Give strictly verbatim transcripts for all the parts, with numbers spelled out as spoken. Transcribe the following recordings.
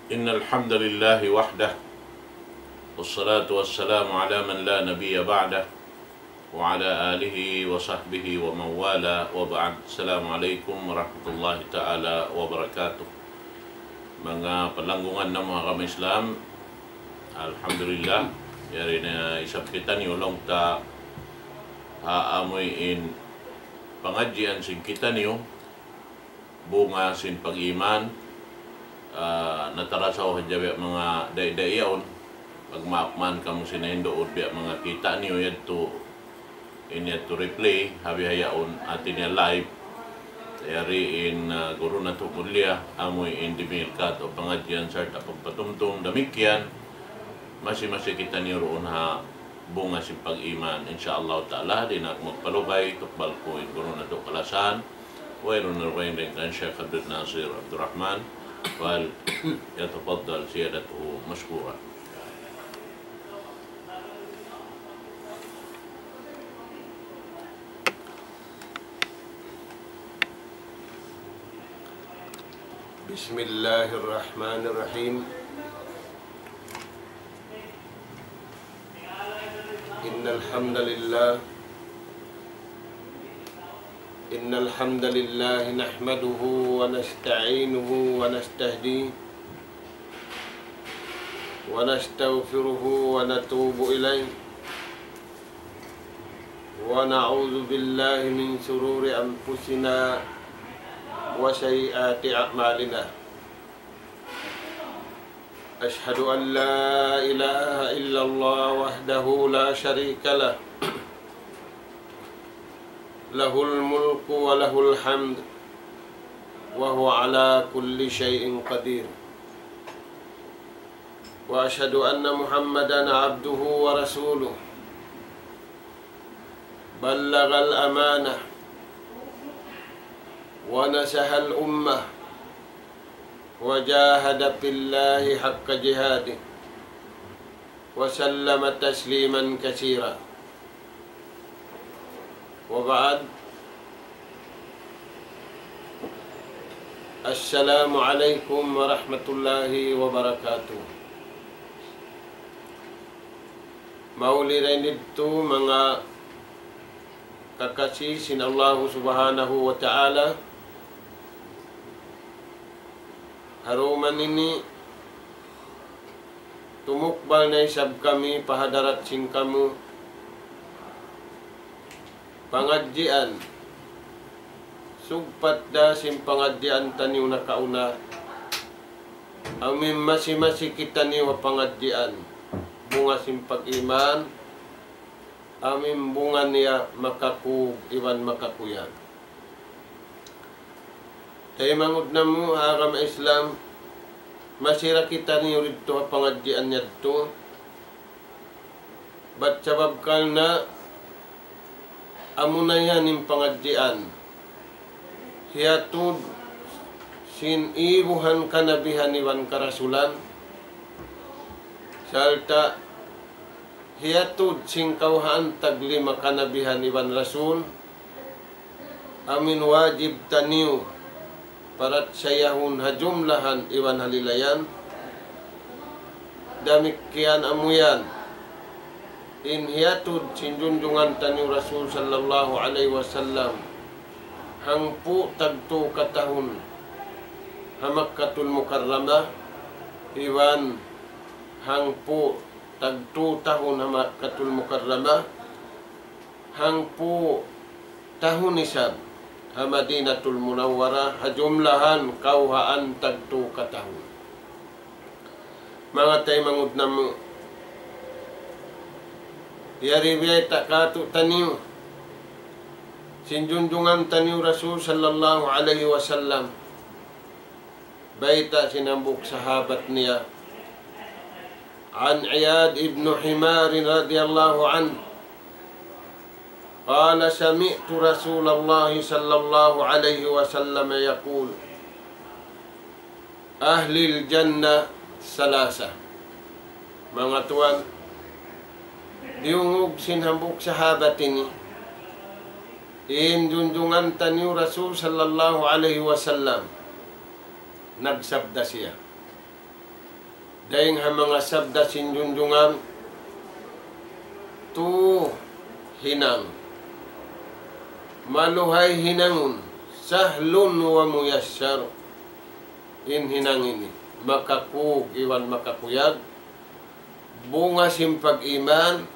إن الحمد لله وحده، والصلاة والسلام على من لا نبي بعده، وعلى آله وصحبه ومن والاه، وبعد. السلام عليكم ورحمة الله تعالى وبركاته. Manga palanggungan namu' ha agama Islam, alhamdulillah, yari na isab kitaniyu laung ta ha amuin pangadjian sin kitaniyu, bunga sin pag-iman. Ah, natarasaw hadja biya' manga da'i-da'i yaun. Pagmaap man kamu sin hinduun biya' manga kita' niyu yadtu, in yadtu replay, ha bihaun hati niya live. Yari in, ah, guru natu' mulia, amuin dimihil katu' pangadjian sarta' pagpatumtum damikkiyan. Masi-masi kitaniyu duun ha bunga sin pag-iman. Insya Allah Ta'ala, di' na aku magpalugay, tukbal ku in guru natu' kalasahan. Wayruun na dugaing dayn kan Sheikh Abdul Nasir Abdul Rahman, فليتفضل سيادته مشكورا. بسم الله الرحمن الرحيم. إن الحمد لله، إن الحمد لله نحمده ونستعينه ونستهديه ونستغفره ونتوب إليه، ونعوذ بالله من شرور أنفسنا وسيئات أعمالنا. أشهد أن لا إله إلا الله وحده لا شريك له، له الملك وله الحمد، وهو على كل شيء قدير. وأشهد أن محمدا عبده ورسوله، بلغ الأمانة ونصح الأمة وجاهد في الله حق جهاده وسلم تسليما كثيرا. وبعد. السلام عليكم ورحمة الله وبركاته. Mauli dayn didtu manga kakasi sin Allahu Subhanahu wa Ta'ala. Ha duman ini tumukbal na isab kami pa hadarat sin kamu pangadjian, sugpat da sin pangadjian taniyu nakauna. Amu in masi-masi kitaniyu ha pangadjian, bunga sin pag-iman, amu in bunga niya makakug iban makakuyag. Taymanghud namu' ha agama Islam, masi ra kitaniyu didtu ha pangadjian yadtu. Bat sabab karna' amuna yan in pangadjian hiyatud sin ibuhan kanabihan iban karasulan, sarta' hiyatud sin kawhaan taglima kanabihan iban rasul, amu in wajib taniyu parachayahun ha jumlahan iban halilayan. Damikkiyan amu yan in hiyatud sin junjungan taniyu Rasul sallallahu alayhi wasallam hangpu' tagtu katahun ha Makkatul Mukarramah, iban hangpu' tagtu tahun ha Makkatul Mukarramah, hangpu' tahun isab ha Madinatul Munawwarah, ha jumlahan kawhaan tagtu katahun. Manga taymanghud namu', yari biyayta' kātu'niyu sin junjungan taniyu Rasul sallallahu alayhi wasallam, bayta' sin hambuuk sahabat niya. عن عياض بن حمار رضي الله عنه قال: سمعت رسول الله صلى الله عليه وسلم يقول: أهل الجنة ثلاثة. Manga tuwan, diyungug sin hambuuk sahabat ini, in junjungan taniyu Rasul sallallahu alayhi wasallam, nagsabda siya. Dayng ha manga sabda sin junjungan, tu hinang. Maluhay hinangun, sahlun wa muyassar. In hinang ini, makakug iban makakuyag, bunga sin pag-iman,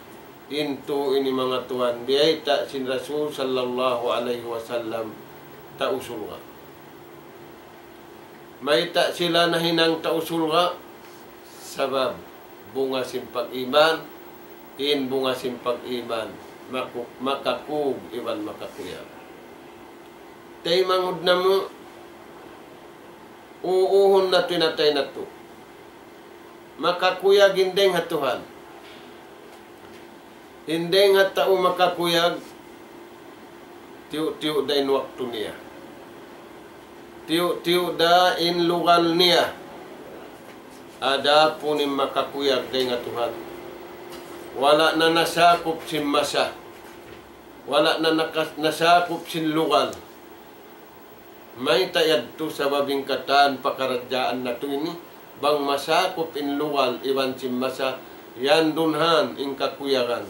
in tu ini manga tuwan, biyayta' sin Rasul sallallahu alayhi wasallam tau surga'. Mayta' sila nahinang tau surga'? Sabab bunga sin pag-iman, in bunga sin pag-iman, maku-, makakug iban makakuyag. Taymanghud namu', uuhun natu' in atay natu'. Makakuyag in dayng ha Tuhan. In dayng ha tau makakuyag, tiyu'-tiyu' da in waktu niya. Tiyu'-tiyu' da in lugal niya. Adapun in makakuyag dayng ha Tuhan, wala' na nasakup sin masa. Wala' na nakas-, nasakup sin lugal. Mayta' yadtu? Sabab in katan pakaradjaan natu' ini, bang masakup in lugal iban sin masa, yan duun han in kakuyagan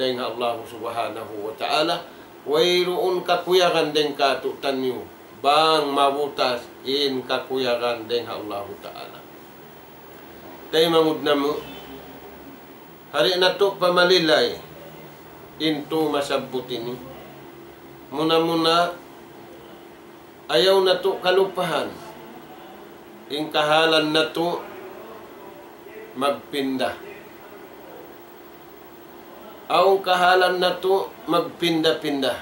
dayng ha Allahu Subhanahu wa Ta'ala. Wayruun kakuyagan dayng kātu'niyu, bang mabutas in kakuyagan dayng ha Allahu Ta'ala. Taymanghud namu', di' natu' pamalilay in tu masabbut ini. Muna-muna, ayaw natu' kalupahan in kahalan natu' magpinda. Awn kahalan natu' magpinda-pinda.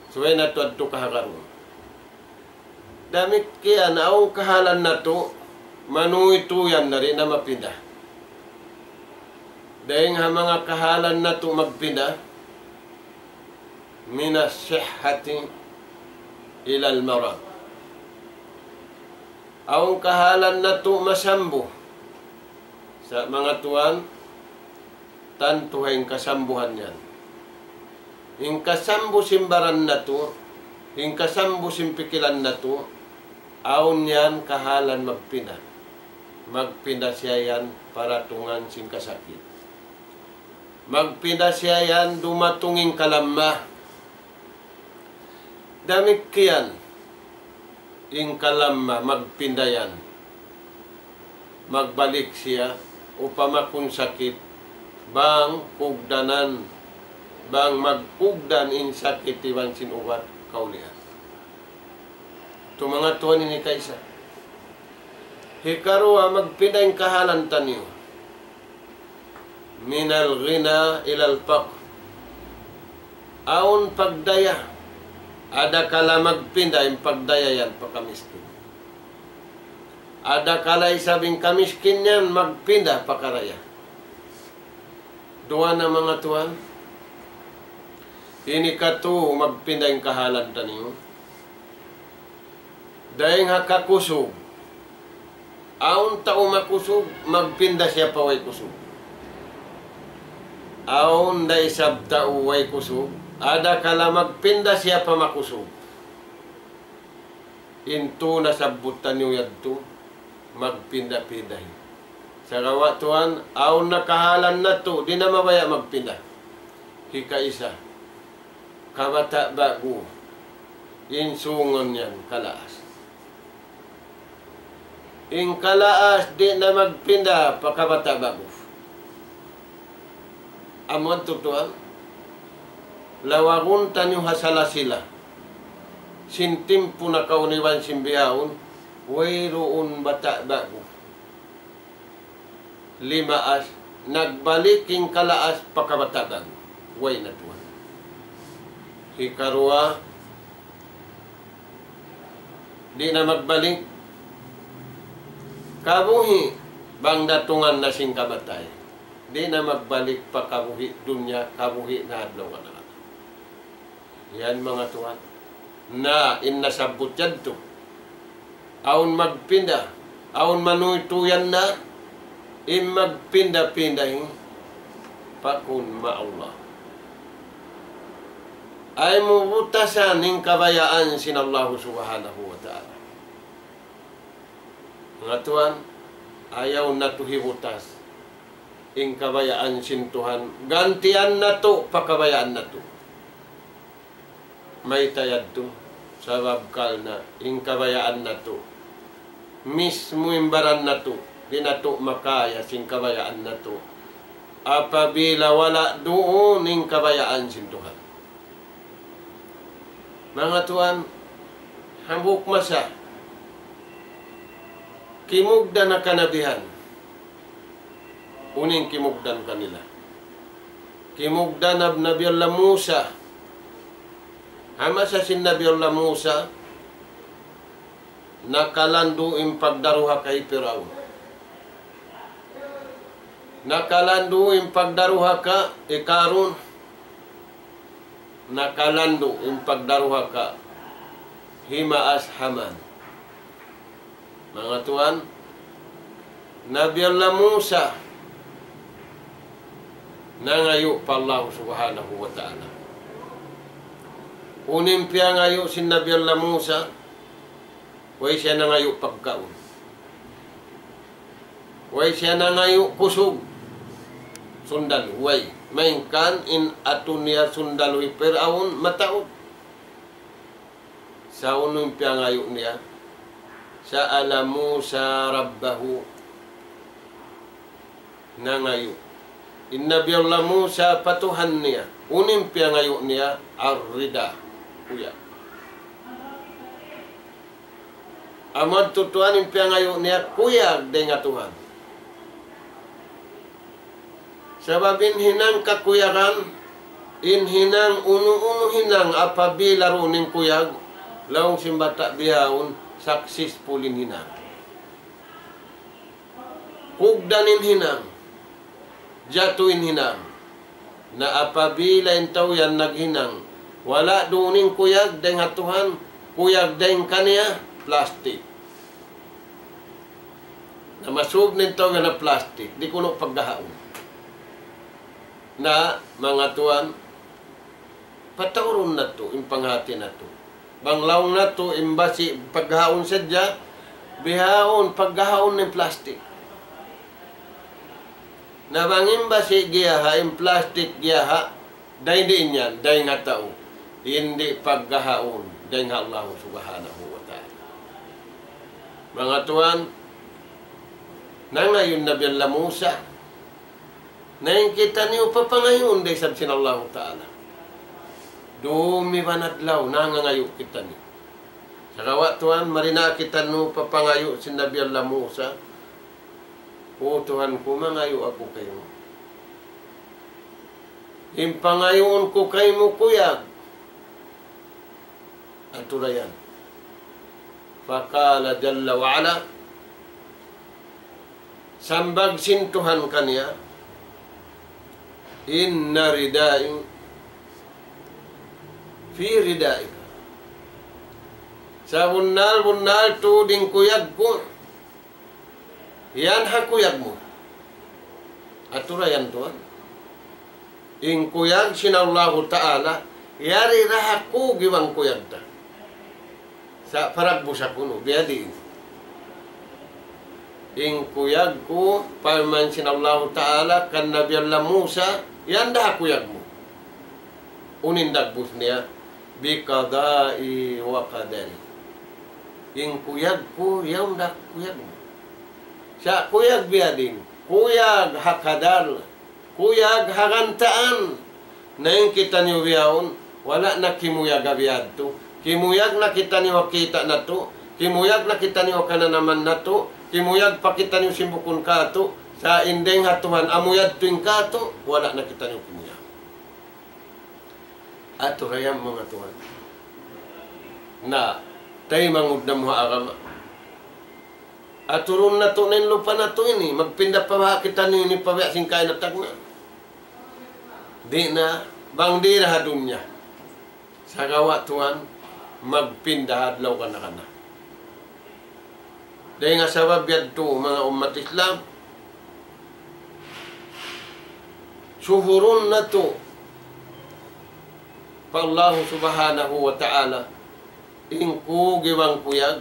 Subay natu' adtu kahagarun. Damikkiyan awn kahalan natu', manuytuyan na di' na mapinda. Dayng ha manga kahalan natu' magpinda, من الصحة إلى المرض. Awn kahalan natu' masambu. Sa' manga tuwan, tantu ha in kasambuhan yan. In kasambu sin baran natu', in kasambu sin pikilan natu', awn yan kahalan magpinda. Magpinda siya yan paratungan sin kasakit. Magpinda siya yan dumatung in kalamma. Damikkiyan in kalamma magpinda yan. Magbalik siya, upama kun sakit, bang kugdanan, bang magkugdan in sakit iban sin ubat kaulian. Tu manga tuwan ini kaisa. Hikaruwa, magpinda in kahalan taniyu. من الغنى إلى الفقر. Awn pagdaya. Adakala magpinda in pagdaya yan pa kamiskin. Adakala isab in kamiskin yan magpinda pa karaya. Duwa na manga tuwan. Ini katu magpinda in kahalan taniyu. Dayng ha kakusug. Awn tau makusug, magpinda siya pa way kusug. Awn da isab tau way kusug, adakala magpinda siya pa makusug. In tu nasabbut taniyu yadtu, magpinda-pinda hi. Sagawa' tuwan, awn na kahalan natu', di' na mabaya' magpinda. Hikaisa, kabata' ba'gu, in sungun yan kalaas. In kalaas di' na magpinda pa kabata' ba'gu. Amu yadtu tuwan, lawagun taniyu ha sala-sila. Sin timpu nakauna iban sin bihaun, wayruun bata' ba'gu. Limaas, nagbalik in kalaas pa kabata' ba'gu. Way na tuwan. Hikaruwa, di' na magbalik. Kabuhi', bang datungan na sin kamatay. Di' na magbalik pa kabuhi' dunya, kabuhi' na adlaw kanakana. Yan manga tuwan. Na, in nasabbut yadtu. Awn magpinda, awn manuytuyan na, in magpinda-pinda in pakun ma Allah. Ay mu butasan in kabayaan sin Allahu Subhanahu wa Ta'ala. Manga tuwan, ayaw natu' hibutas in kabayaan sin Tuhan, gantian natu' pa kabayaan natu'. Mayta' yadtu? Sabab karna' in kabayaan natu', mismu in baran natu', di' natu' makaya sin kabayaan natu'. Apabila wala' duun in kabayaan sin Tuhan. Manga tuwan, hambuuk masa, kimugdan na kanabihan. Unu in kimugdan kanila? Kimugdan na Nabi Allah Musa. Ha masa sin Nabi Allah Musa, nakalandu' in pagdaruhaka hi Piraun. Nakalandu' in pagdaruhaka hi Karun. Nakalandu' in pagdaruhaka hi Maas Haman. Manga tuwan, Nabi Allah Musa nangayu' pa Allah Subhanahu wa Ta'ala. Unu in piyangayu' sin Nabi Allah Musa? Way siya nangayu' pagkaun. Way siya nangayu' kusug. Sundalu, way. Malayngkan in atu niya sundalu hi Piraun, mataud. Sa' unu in piyangayu' niya? سأل موسى ربه. Nangayu' in Nabi Allah Musa pa Tuhan niya. Unu in piyangayu' niya? الرضا. Kuyag. Amu yadtu tuwan in piyangayu' niya, kuyag dayn ha Tuhan. Sabab in hinang kakuyagan, in hinang unu-unu hinang apabila duun in kuyag, laung sin bata' bihaun, successful in hinang. Kugdan in hinang, jatu in hinang. Na apabila in tau yan naghinang, wala' duun in kuyag dayn ha Tuhan, kuyag dayn kaniya, plastik. Na masub in tau yan ha plastik, di' kunu' paggahaun. Na, manga tuwan, pataurun natu' in panghati natu'. Bang laung natu' in basi' paggahaun sadja, bihaun paggahaun in plastik. Na bang in basi' giyaha, in plastik giyaha, dayn diin yan, dayn ha tau. Di' paggahaun, dayn ha Allah Subhanahu wa Ta'ala. Manga tuwan, nangayu' in Nabi Allah Musa, na in kitaniyu papangayuun da isab sin Allahu Ta'ala. Dum iban adlaw nangangayu' kitaniyu. Sagawa' tuwan, mari na kitaniyu papangayu' sin Nabi Allah Musa, "O Tuhan ku, mangayu' aku kaymu. In pangayuun ku kaymu kuyag." Atura yan. فقال جل وعلا, sambag sin Tuhan kaniya, إن رضائي في رضائك. Sabunnal-bunnal tuud in kuyag ku, yan ha kuyag mu. Atura yan tuwan. In kuyag sin Allahu Ta'ala, yari da ha kug iban kuyag ta. Sa' paragbusa kunu', biyadiin. In kuyag ku, parman sin Allahu Ta'ala, kan Nabi Allah Musa, yan da ha kuyag mu. Unu in dagbus niya, بقضائي وقدري. In kuyag ku, yaun da kuyag mu. Sa' kuyag biyadiin, kuyag ha kadar, kuyag ha gantaan. Na in kitaniyu bihaun, wala' na kimuyag ha biyadtu. Kimuyag na kitaniyu ha kita' natu', kimuyag na kitaniyu ha kananaman natu', kimuyag pa kitaniyu sin bukun katu', sa' in dayng ha Tuhan amu yadtu in katu', wala' na kitaniyu kimuyag. Atura yan manga tuwan. Na, taymanghud namu' ha agama. Aturun natu' na in lupa natu' ini, magpinda pa baha' kitaniyu ini pa biya' sin kaina tagna'. Di' na, bang di' da ha dunya. Sagawa' tuwan, magpinda ha adlaw kana-kana. Dayng ha sabab yadtu, manga ummat Islam, sukurun natu' pa Allahu Subhanahu wa Ta'ala, in kug iban kuyag,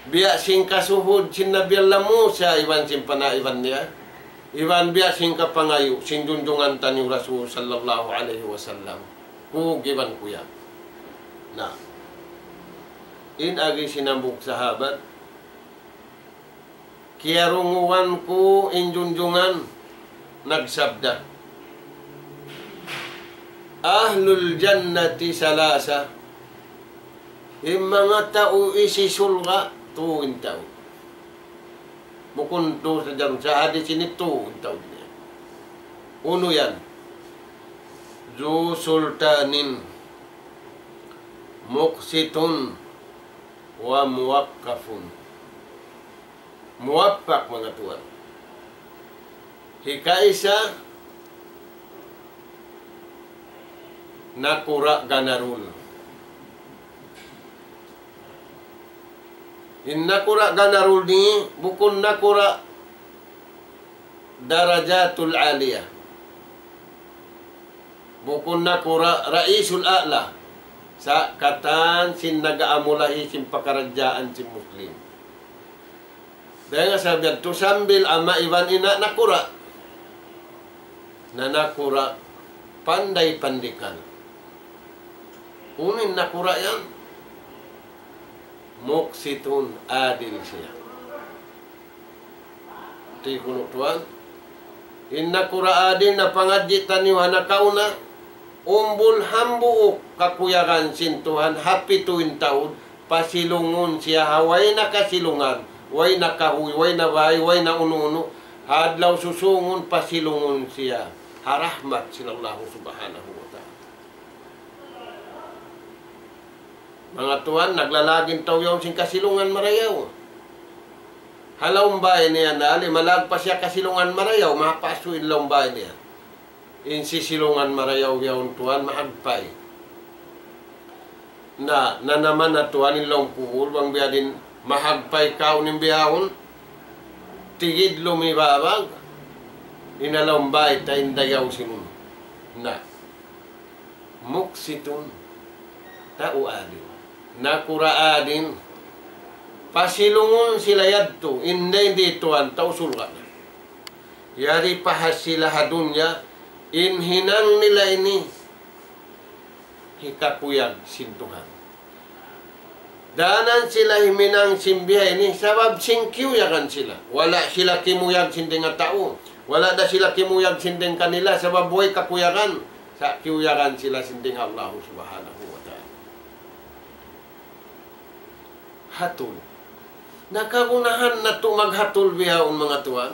Biya' sin kasuhud sin Nabi Allah Musa iban sin panaiban niya. Iban biya' sin kapangayu' sin junjungan taniyu Rasul sallallahu alayhi wasallam. Kug iban kuyag. Na. In agi sin hambuuk sahabat, kiyarungugan ku in junjungan nagsabda, "Ahlul jannati salasa." In manga tau hisisul ra, tū in tau. Bukun tū sadja, sa hadis ini tū in tau ini. Unu yan? Zu sultanin muqsitun wa muwaqqafun. Muwaffaq, manga tuwan. Hikaisa, nakura' ganarul. In nakura' ganarul ini, bukun nakura' darajatul aliyah. Bukun nakura' raisul a'la. Sa' katan sin nag-aamulahi sin pakaradjaan sin Muslim. Dayn ha sabab yadtu sambil ama' iban ina' nakura'. Na nakura' panday pandikal. Unu in nakura' yan? Muqsitun, adil siya. Ti kunu' tuwan. In nakura' adil na pangadji' taniyu ha nakauna, umbul hambuuk kakuyagan sin Tuhan, ha pitu in taud, pasilungun siya ha way na kasilungan, way na kahuy, way na bay, way na unu-unu, ha adlaw susūngun pasilungun siya ha rahmat sin Allahu Subhanahu wa Ta'ala. Manga tuwan, naglalawag in tau yaun sin kasilungan marayaw. Ha lawm bay niya na, ali malawag pa siya kasilungan marayaw, mapasu in lawm bay niya. In sisilungan marayaw yaun tuwan, mahagpay. Na, na naman na tuwan in lawm kubul, bang biya' diin mahagpay kaw in bihaun, tigid lumibabag, in ha lawm bay ta in dayaw sin unu. Na. Muqsitun, tau adil. Nakura' adil. Pasilungun sila yadtu, in dayn di tuwan, tau surga' na. Yari pa ha sila ha dunya, in hinang nila ini, hikakuyag sin Tuhan. Dayn ha sila himinang sin biya' ini, sabab sin kiyuyagan sila. Wala' sila kimuyag sin dayn ha tau. Wala' da sila kimuyag sin dayn kanila, sabab way kakuyagan. Sa' kiyuyagan sila sin dayn ha Allahu Subhanahu wa Ta'ala. Hatul. Na kagunahan natu' maghatul bihaun, manga tuwan.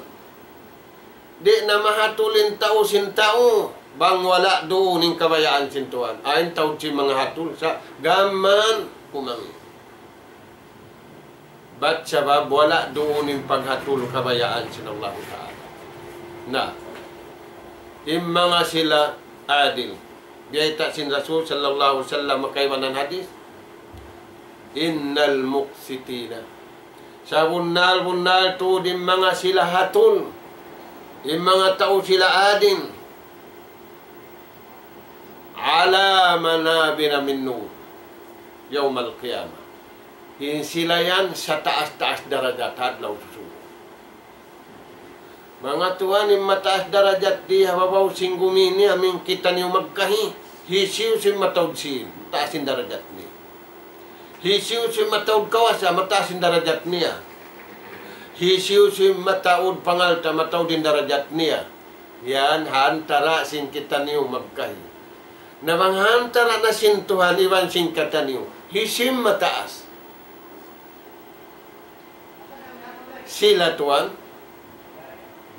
Di' na mahatul in tau sin tau, bang wala' duun in kabayaan sin Tuhan. Awn tau sin manga hatul sa' gam mayan kumangi'. Bat sabab wala' duun in paghatul kabayaan sin Allahu Ta'ala. Na, in manga sila adil. Biyayta' sin Rasul sallallahu alayhi wasallam kaibanan hadis. Innal muqsitina. Sabunnal-bunnal tuud in manga sila hatul, in manga tau sila adil, ala manabira min nur yawmal qiyamah. In sila yan sataas-taas darajat ha adlaw susūngun. Manga tuwan, in mataas darajat di ha babaw sin gumi ini, amu in kitaniyu magkahi, hisiyu-siyu in mataud sīn, mataas in darajat niya. Hisiyu-siyu in mataud kawasa, mataas in darajat niya. Hisiyu-siyu in mataud pangalta', mataud in darajat niya. Yan, ha antara' sin kitaniyu magkahi. Na bang ha antara' na sin Tuhan iban sin kitaniyu, hisiyu in mataas? Sila tuwan.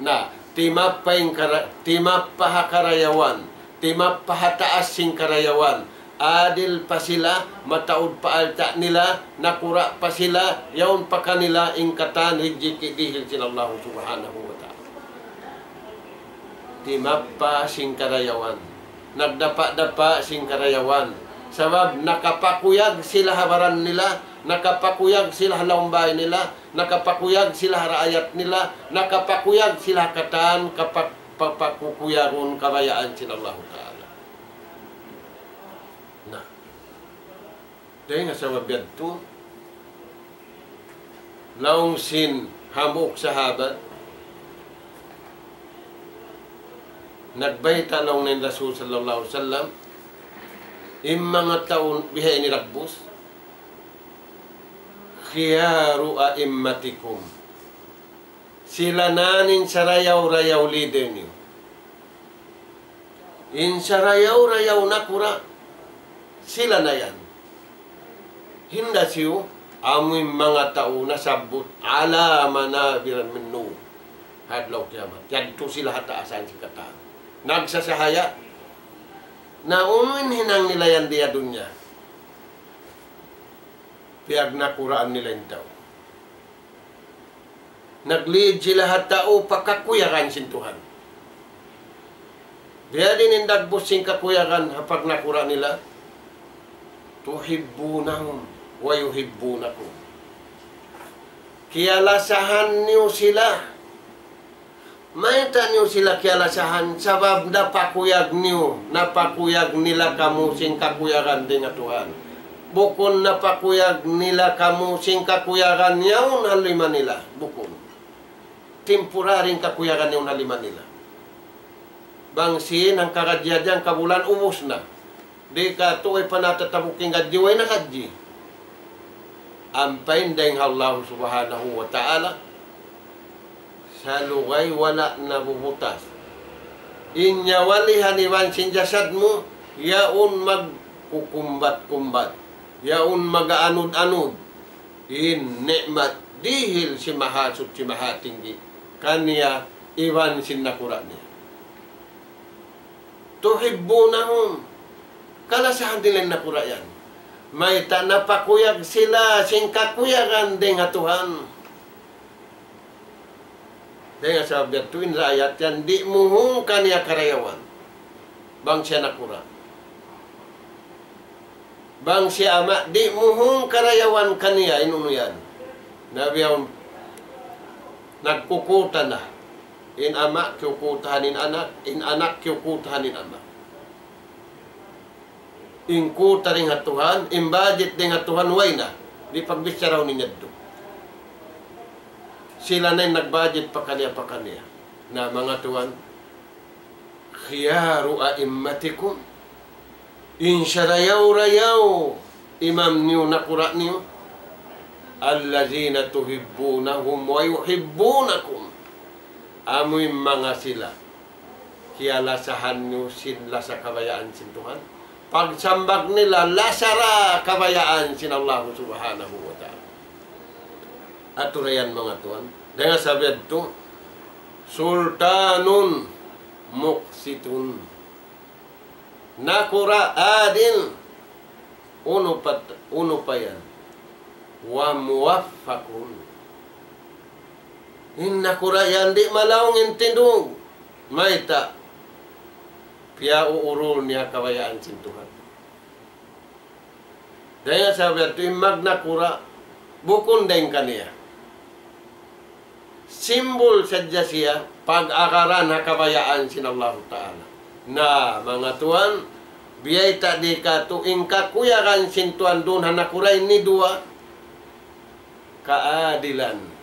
Na, timappa in kara-, timappa ha karayawan, timappa ha taas sin karayawan. Adil pa sila, mataud pa alta' nila, nakura' pa sila, yaun pa kanila in katan rijiki' dihil sin Allahu Subhanahu wa Ta'ala. Timappa sin karayawan. Nagdapa'-dapa' sin karayawan. Sabab nakapakuyag sila ha baran nila, nakapakuyag sila ha lawm bay nila, nakapakuyag sila ha raayat nila, nakapakuyag sila ha katan kapak-, papakukuyagun kabayaan sin Allahu Ta'ala. Na. Dayn ha sabab yadtu, Laung sin hambuuk sahabat, nagbayta' laung in Rasul sallallahu alayhi wasallam, in manga tau biha ini dagbus, خيار أئمتكم. Sila na in sarayaw-rayaw leader niyu. In sarayaw-rayaw nakura', sila na yan. Hinda siyu, amu in manga tau nasabbut, على منابر من نور. Ha adlaw kiyamat. Yadtu sila ha taas sin katan. Nagsasahaya. Na unu in hinang nila yan di ha dunya. Piyagnakuraan nila in tau. Nag-lead sila ha tau pa kakuyagan sin Tuhan. Biya' diin in dagbus sin kakuyagan ha pagnakura' nila, تحبونهم ويحبونكم. Kiyalasahan niyu sila. Mayta' niyu sila kiyalasahan? Sabab napakuyag niyu, napakuyag nila kamu sin kakuyagan dayn ha Tuhan. Bukun napakuyag nila kamu sin kakuyagan yaun ha lima nila. Bukun. Temporary in kakuyagan yaun ha lima nila. Bang sin hangka gadji-gadji, hangka bulan, ubus na. Di' katu' way pa natatabuk in gadji, way na gadji. Ampa in dayn ha Allah Subhanahu wa Ta'ala, salugay wala' na bubutas. In nyawa lihan iban sin jasad mu, yaun magkukumbat-kumbat. Yaun mag-anud-anud. In ni'mat dihil sin Mahasuchi Mahatinggi kaniya iban sin nakura' niya. تحبونهم. Kalasahan nila in nakura' yan. Mayta'? Napakuyag sila sin kakuyagan dayn ha Tuhan. Dayn ha sabab yadtu in raayat yan, di' muhung kaniya karayawan. Bang siya nakura'. Bang siya ama', di' muhung karayawan kaniya in unu yan. Na biya' yaun, nagkukuta na. In ama', kiyukutahan in anak, in anak, kiyukutahan in ama'. In kuta dayn ha Tuhan, in budget dayn ha Tuhan, way na. Di' pagbichara unu in yadtu. Sila na in nag-budget pakaniya-pakaniya. Na manga tuwan, خيار أئمتكم, in sarayaw-rayaw imam niyu, nakura' niyu, الذين تحبونهم ويحبونكم. Amu in manga sila kiyalasahan niyu sin lasa kabayaan sin Tuhan. Pagsambag nila lasa da kabayaan sin Allah Subhanahu wa Ta'ala. Atura yan manga tuwan. Dayn ha sabab yadtu, سلطان مقسط. Nakura' adil, unu pa, unu pa yan. وموفق. In nakura' yan di' malaung in tindug. Mayta'? Piyauurul niya kabayaan sin Tuhan. Dayn ha sabab yadtu in magnakura', bukun dayn kaniya. Simbul sadja siya pag-agaran ha kabayaan sin Allahu Ta'ala. Na, manga tuwan, biyayta' di katu' in kakuyagan sin tuwan duun ha nakura' ini duwa, kaadilan.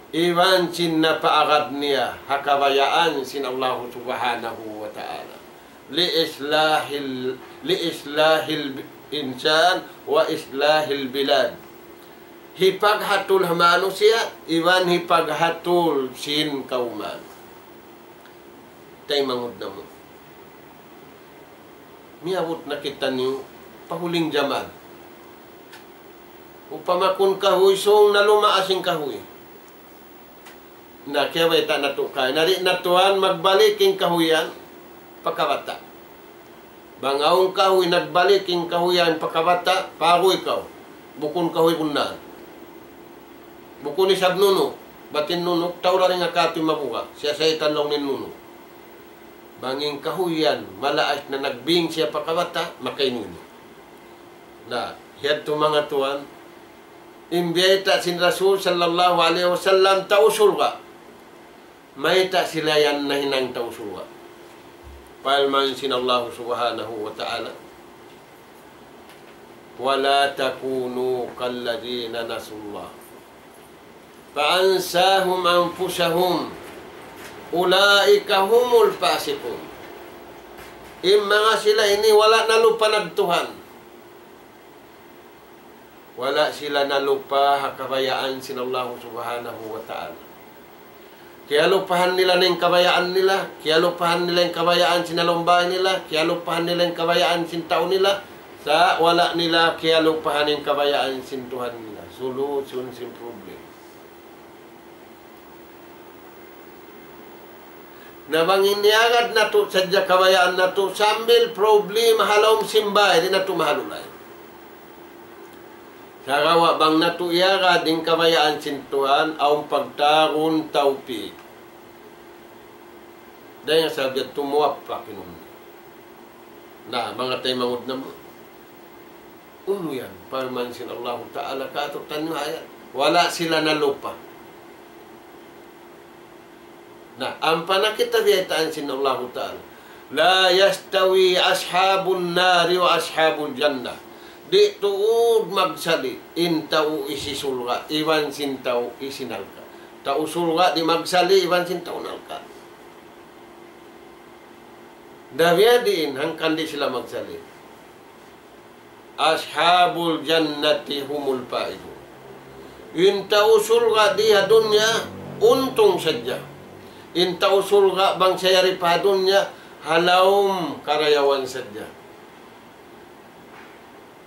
Iban sin napaagad niya ha kabayaan sin Allahu Subhanahu wa Ta'ala. لإصلاح ال-، لإصلاح الإنسان وإصلاح البلاد. Hipaghatul ha manusiya', iban hipaghatul sin kawman. Taymanghud namu'. Miyabut na kitaniyu pa huling jaman. Upama kun kahuy, sung na lumaas in kahuy. Na, kiyabayta' natu' kay, na di' na tuwan magbalik in kahuy yan pa kabata'. Bang awn kahuy, nagbalik in kahuy yan pa kabata', paguy kaw. Bukun kahuy bunnal. Bukun isab nunuk. Bat in nunuk, tau da dayn ha katu' in mabuga'. Siya saytan laung niya in nunuk. Bang in kahuy yan, malaas na nagbing siya pa kabata', makainunu. Na, yadtu manga tuwan, in biyayta' sin Rasul sallallahu alayhi wasallam tau surga'. Mayta' sila yan nahinang tau surga'? Parman sin Allah Subhanahu wa Ta'ala, ولا تكونوا كالذين نسوا الله. فأنساهم أنفسهم أولئك هم الفاسقون. In manga sila ini wala' nalupa nagtuhan. Wala' sila nalupa ha kabayaan sin Allahu Subhanahu wa Ta'ala. Kiyalupahan nila in kabayaan nila, kiyalupahan nila in kabayaan sin alumbay nila, kiyalupahan nila in kabayaan sin tau nila, sa' wala' nila kiyalupahan in kabayaan sin Tuhan nila. Solution sin problem. Na bang in iyagad natu' sadja kabayaan natu', sambil problema ha lawm sin bay, di' natu' mahalulay. Sagawa' bang natu' iyagad in kabayaan sin Tuhan, awn pagtawagun tawpik. Dayn ha sabab yadtu muwaffaq in ummat. Na, manga taymanghud namu'. Unu yan, parman sin Allahu Ta'ala, kātu'niyu ayat. Wala' sila nalupa. Na, ampa na kita biyaytaan sin Allahu Ta'ala. لا يستوي أصحاب النار وأصحاب الجنة. Di' tuud magsali' in tau hisisurga' iban sin tau hisinalka'. Tau surga' di' magsali' iban sin tau nalka'. Na biya' diin hangkan di' sila magsali'. أصحاب الجنة هم الفائزون. In tau surga' di ha dunya, untung sadja. In tau surga' bang siya yari pa ha dunya, ha lawm karayawan sadja.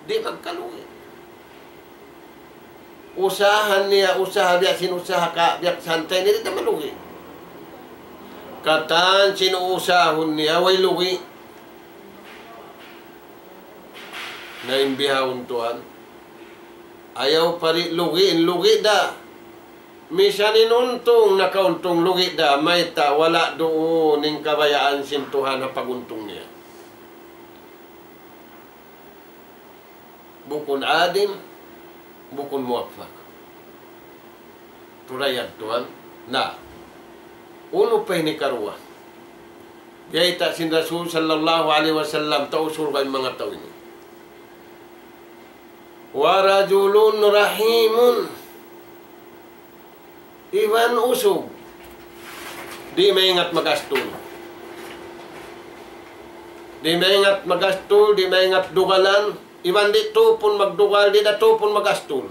Di' magkalugi. Usaha niya, usaha biya' sin usaha ka, biya' santay niya, di' na malugi. Katan sin usahun niya, way lugi. Na in bihaun tuwan. Ayaw pa di' lugi, in lugi da. Misan in untung, nakauntung lugi da, mayta' wala' duun in kabayaan sin Tuhan ha pag-untung niya. Bukun adil, bukun muwaffaq. Turayan tuwan, na. Unu pa ini karuwa? Biyayta' sin Rasul sallallahu alayhi wasallam, tau surga' in manga tau ini. ورجل رحيم. Iban usug. Di' maingat magastul. Di' maingat magastul, di' maingat dugalan. Iban di' tupun magdugal, di' da tupun magastul.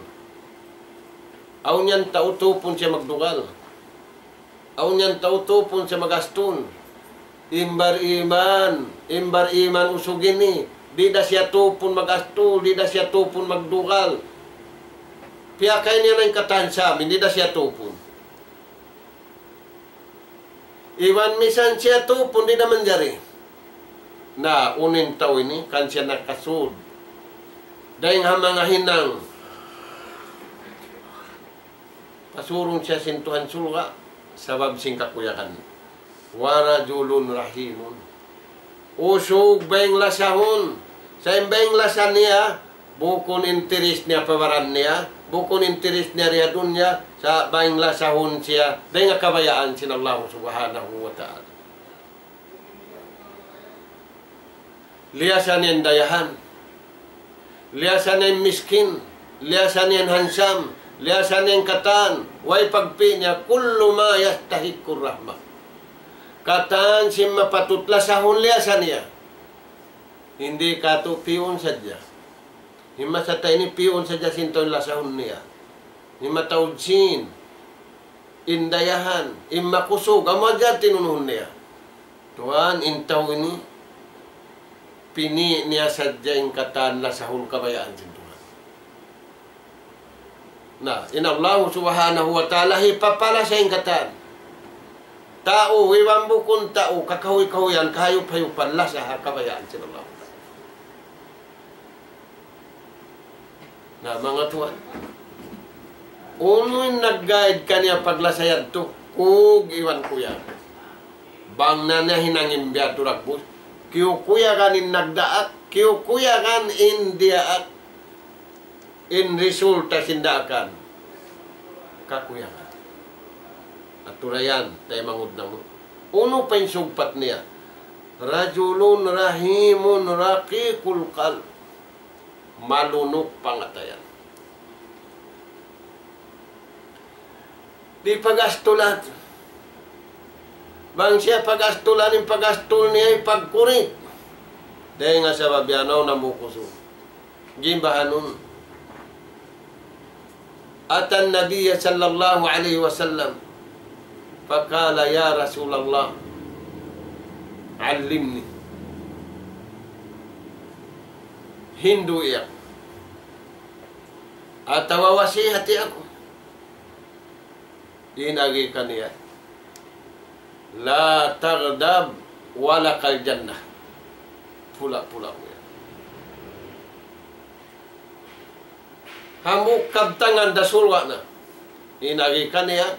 Awn yan tau tupun siya magdugal. Awn yan tau tupun siya magastul. In bariman, in bariman usug ini, di' da siya tupun magastul, di' da siya tupun magdugal. Piyakay niya na in katan sa amin, di' da siya tupun. Iban misan siya tupun, di' da manjari. Na, unu in tau ini, kan siya nakasud. Dayn ha manga hinang. Pasurun siya sin Tuhan surga', sabab sin kakuyagan. ورجل رحيم. Usug bayng lasahun. Sa' in bayng lasa niya, bukun interes niya pa baran niya, bukun interes niya di ha dunya, sa' bayng lasahun siya, dayn ha kabayaan sin Allah Subhanahu wa Ta'ala. Liyasa niya in dayahan. Liyasa niya in miskin. Liyasa niya in hansam. Liyasa niya in katan. Way pagpi' niya, كل ما يستحق الرحمة. Katan sin mapatut lasahun liyasa niya. Di' katu' piyun sadja. Himma sa ta ini piyun sadja sin tau in lasahun niya. Himma taud sin. In dayahan, in makusug, amu hadja tinunuhun niya. Tuwan, in tau ini, pini' niya sadja in katan lasahun kabayaan sin Tuhan. Na, in Allah Subhanahu wa Ta'ala hipapalasa in katan. Tau, iban bukun tau, kakahuy-kahuyan, kahayup-hayupan, lasa ha kabayaan sin Allah. Na, manga tuwan. Unu in nag-guide kaniya paglasa yadtu? Kug iban kuyag. Bang na niya hinang in biya' tu dagbus. Kiyukuyagan in nagdaak, kiyukuyagan in diyaak. In resulta sin daakan. Kakuyagan. Aturayan, taymanghud namu'. Unu pa in sugpat niya? رجل رحيم رقيق القلب. Malunuk pangatayan. Di' pag-astulan. Bang siya pag-astulan in pag-astul niya, ipagkurit. Dayn ha sabab yan, awn namukusu. Gimbahanun. أتى النبي صلى الله عليه وسلم فقال: يا رسول الله، علمني. Hindu' aku. Atawa wasihati aku. In agi kaniya, لا تغضب ولك الجنة. Pula-pula mu yan. Hambuuk kabtangan da surga' na. In agi kaniya,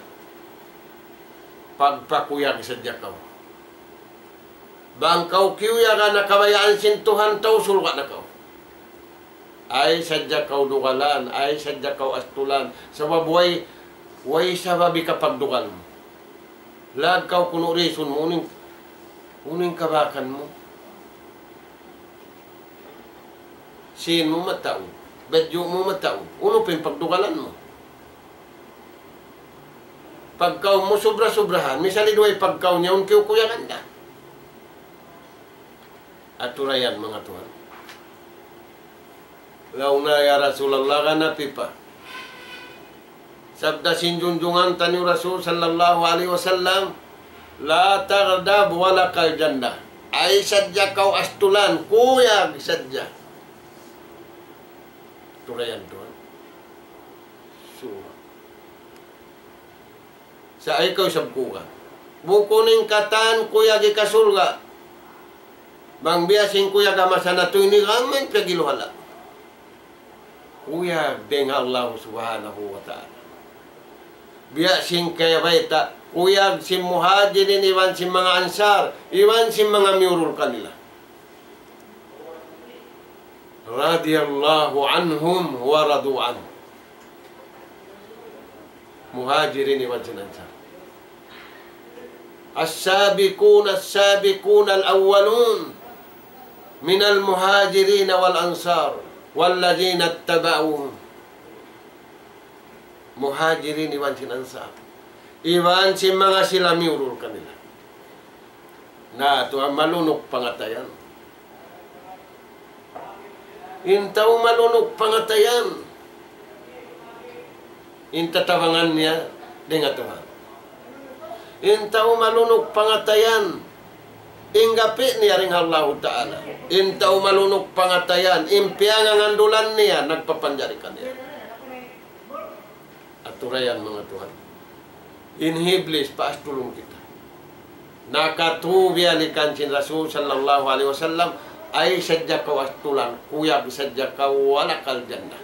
pagpakuyag sadja kaw. Bang kaw kiyuyagan na kabayaan sin Tuhan, tau surga' na kaw. Ayaw sadja kaw dugalan, ayaw sadja kaw astulan. Sabab way, way sabab hikapagdugal mu. Lag kaw kunu' reason mu, unu in, unu in kabakan mu. Sīn mu mataud, badju' mu mataud, unu pa in pagdugalan mu. Pagkaun mu subra-subrahan, misal duwa in pagkaun niya, unu in kiyukuyagan da. Aturayan, manga tuwan. Laung na, "Ya Rasulullah, gana pipa?" Sabda sin junjungan taniyu Rasul sallallahu alayhi wasallam, لا تغضب ولك الجنة. Ayaw sadja kaw astulan, kuyag sadja. Aturayan tuwan. Sura. Sa' ayaw kaw isab kuyag. Bukun in katan kuyag hikasulga'. Bang biya' sin kuyag ha masa natu' ini, gaman piyagiluhala. Kuyag dayn ha Allah Subhanahu wa Ta'ala. Biya' sin kiyabayta', kuyag sin Muhajirin iban sin manga Ansar, iban sin manga miyurul kanila. رضي الله عنهم ورضوا عنه. Muhajirin iban sin Ansar. السابقون السابقون الأولون من المهاجرين والأنصار والذين اتبعوهم. Muhajirin iban sin Ansar. Iban sin manga sila miyurul kanila. Na, tuwan, malunuk pangatayan. In tau malunuk pangatayan, in tatabangan niya dayn ha Tuhan. In tau malunuk pangatayan, in gapi' niya dayn ha Allahu Ta'ala. In tau malunuk pangatayan, in piyangangandulan niya, nagpapanjari kaniya. Aturayan, manga tuwan. In Iblis, paastulun kita. Nakatū biya' likan sin Rasul sallallahu alayhi wasallam, ayaw sadja kaw astulan, kuyag sadja kaw, ولك الجنة.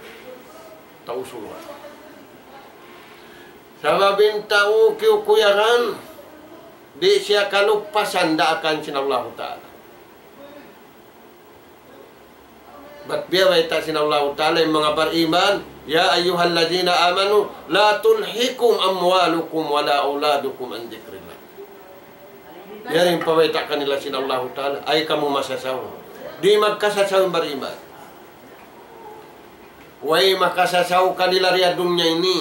Tau surga'. Sabab in tau kiyukuyagan, di' siya kalupasan daakan sin Allahu Ta'ala. Bat biya' bayta' sin Allahu Ta'ala in manga bariman, يا أيها الذين آمنوا لا تلهكم أموالكم ولا أولادكم عن ذكر الله. Yari in pabayta' kanila sin Allahu Ta'ala, ayaw kamu masasaw. Di' magkasasaw in bariman. Way makasasaw kanila di ha dunya ini.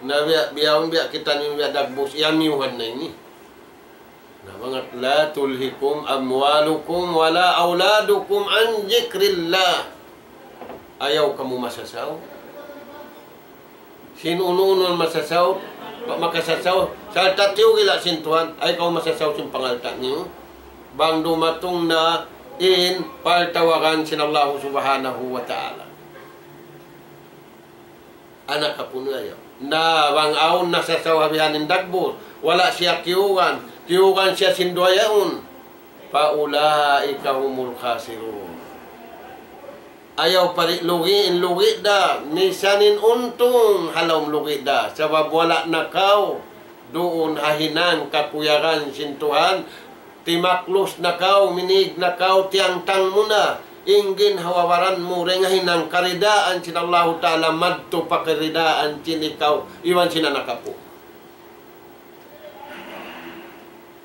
Na biya', biya' yaun, biya' kitaniyu, biya' dagbus, iyamiyuhan na ini. Na manga, لا تلهكم أموالكم ولا أولادكم عن ذكر الله. Ayaw kamu masasaw. Sin unu-unu in masasaw, pa-, makasasaw, sarta' tiyugila' sin Tuhan, ayaw kamu masasaw sin pangalta' niyu. Bang dumatung na in paltawagan sin Allahu Subhanahu wa Ta'ala. Anak apu' niya. Na bang awn nasasaw ha bihan in dagbus, wala' siya kiyugan, kiyugan siya sin duwa yaun. فأولئك هم الخاسرون. Ayaw pa di' lugi' in lugi' da, misan in untung ha lawm lugi' da, sabab wala' na kaw duun ha hinang kakuyagan sin Tuhan, timaklus na kaw, minig na kaw, tiyangtang mu na in ginhawa-baran mu dayn ha hinang karidaan sin Allahu Ta'ala madtu pa karidaan sin ikaw iban sin anak apu'.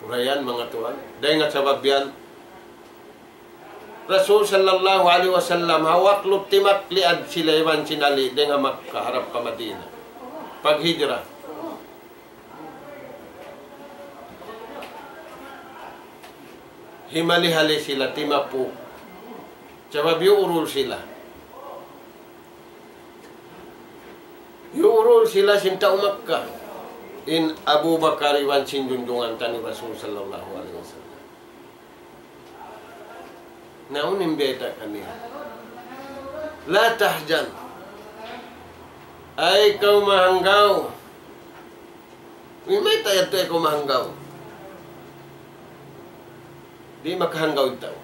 Aturayan, manga tuwan. Dayn ha sabab yan, Rasul sallallahu alayhi wasallam, ha waktu timakliad sila iban sin Ali dayn ha Makkah harap pa Madinah. Paghijra. Himali-hali sila timapu. Sabab iyuurul sila. Iyuurul sila sin tau Makkah. In Abu Bakar iban sin junjungan taniyu Rasul sallallahu alayhi wasallam. Na unu in bayta' kaniya? لا تحزن. Ayaw kaw mahanggaw. Mayta' yadtu ayaw kaw mahanggaw? Di' makahanggaw in tau.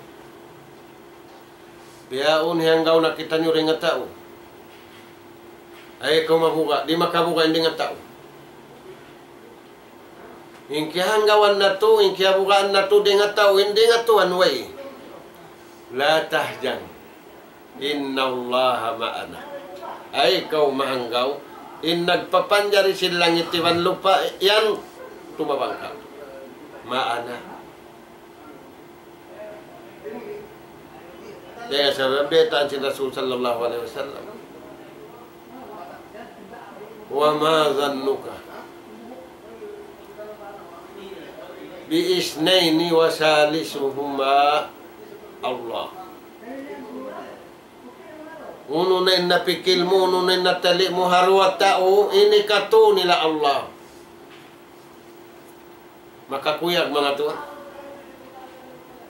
Bihaun hiyanggaw na kitaniyu dayn ha tau. Ayaw kaw mabuga', di' makabuga' in dayn ha tau. In kiyahanggawan natu', in kiyabugaan natu', dayn ha tau, in dayn ha Tuhan way. لا تحزن. إن الله معنا. Ayaw kaw mahanggaw, in nagpapanjari sin langit iban lupa', yan tumabang kaw. معنا. Dayn ha sabab baytaan sin Rasul sallallahu alayhi wasallam. وما ظنك باثنين وثالثهما الله. Unu na in napikil mu, unu na in natali' mu ha duwa tau, in hikatu nila Allah. Makakuyag, manga tuwan.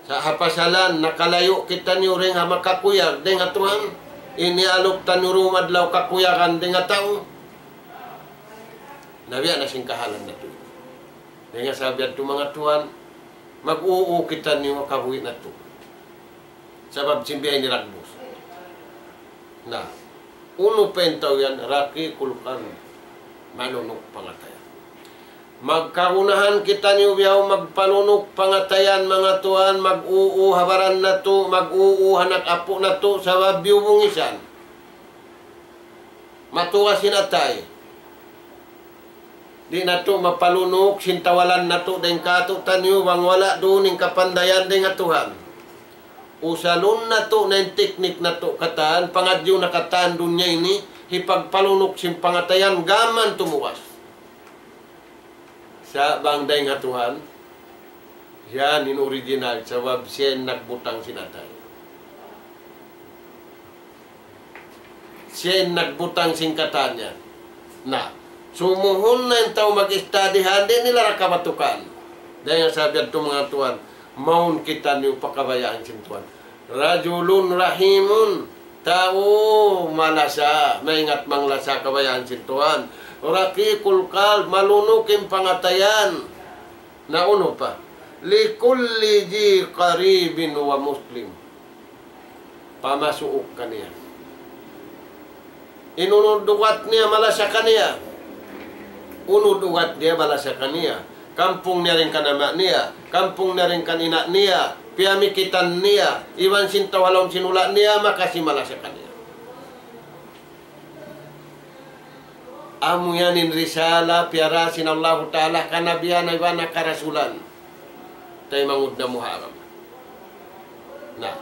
Sa' ha pasalan, nakalayu' kitaniyu dayn ha makakuyag dayn ha Tuhan. In iyaalup taniyu dum adlaw kakuyagan dayn ha tau. Na biya' na sin kahalan natu'. Dayn ha sabab yadtu, manga tuwan, mag-uu kitaniyu ha kabuhi' natu'. Sabab sin biya' ini dagbus. Na, unu pa in tau yan, رقيق القلب. Malunuk pangatayan. Magkagunahan kitaniyu bihaun magpalunuk pangatayan, manga tuwan, mag-uu ha baran natu', mag-uu ha anak apu' natu', sabab biyu bungisan. Matugas in atay. Di' natu' mapalunuk sin tawalan natu' dayn kātu'niyu bang wala' duun in kapandayan dayn ha Tuhan. Usalun natu' na in teknik natu' katan, pangadjiun na katan dunya ini, hipagpalunuk sin pangatayan gām man tumugas. Sa' bang dayn ha Tuhan, yan in original, sabab siya in nagbutang sin atay. Siya in nagbutang sin katan yan. Na, sumuhun na in tau mag-istadihan, di' nila da kabatukan. Dayn ha sabab yadtu, manga tuwan, mawn kitaniyu pa kabayaan sin Tuhan. رجل رحيم, tau malasa, maingat manglasa kabayaan sin Tuhan. رقيق القلب, malunuk in pangatayan. Na unu pa? لكل ذي قريب ومسلم. Pamasuuk kaniya. In unu dugat niya malasa kaniya. Unu dugat niya malasa kaniya. Kampung niya dayn kan ama' niya. Kampung niya dayn kan ina' niya. Piyamikitan niya. Iban sin tau ha lawm sin hula' niya, makasi malasa kaniya. Amu yan in risala piyara sin Allahu Ta'ala kanabihan iban karasulan. Taymanghud namu' ha agama. Na,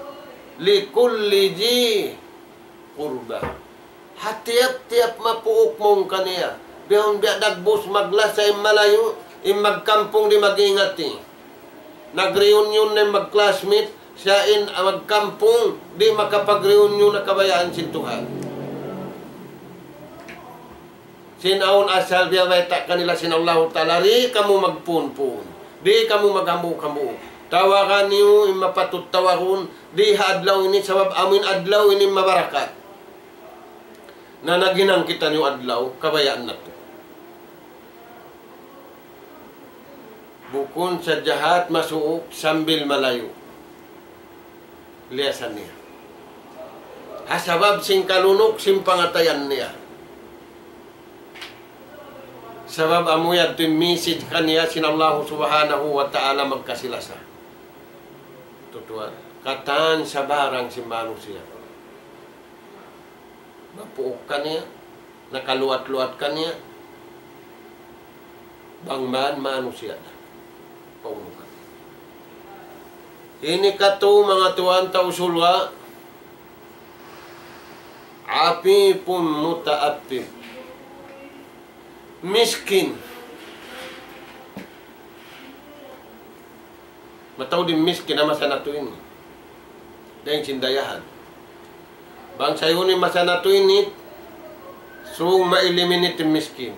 لكل ذي قربى. Ha tiyap-tiyap mapuuk mawn kaniya. Bihaun biya' dagbus maglasa in malayu', in magkampung di' mag-ingati. Nag-reunion na in mag-classmate, siya in magkampung, di' makapag-reunion ha kabayaan sin Tuhan. Sin awn asal biya' bayta' kanila sin Allahu Ta'ala, di' kamu magpuun-puun. Di' kamu maghambuuk-hambuuk. Tawaga niyu in mapatut tawagun, di' ha adlaw ini sabab amu in adlaw ini mabarakat. Na naghinang kitaniyu adlaw, kabayaan natu'. Bukun sadja hat masuuk sambil malayu'. Liyasan niya. Ha sabab sin kalunuk sin pangatayan niya. Sabab amu yadtu in message kaniya sin Allahu Subhanahu wa Ta'ala magkasi-lasa. Tutuan, katan sabarang sin manusiya'. Mapuuk kaniya, nakaluat-luat kaniya, bang man manusiya' da. Paunu ka? Ini katu', manga tuwan, tau surga', عفيف متأفف. Miskin. Mataud in miskin ha masa natu' ini. Dayn sin dayahan. Bang sayuni masa natu' ini, sung ma-eliminate in miskin.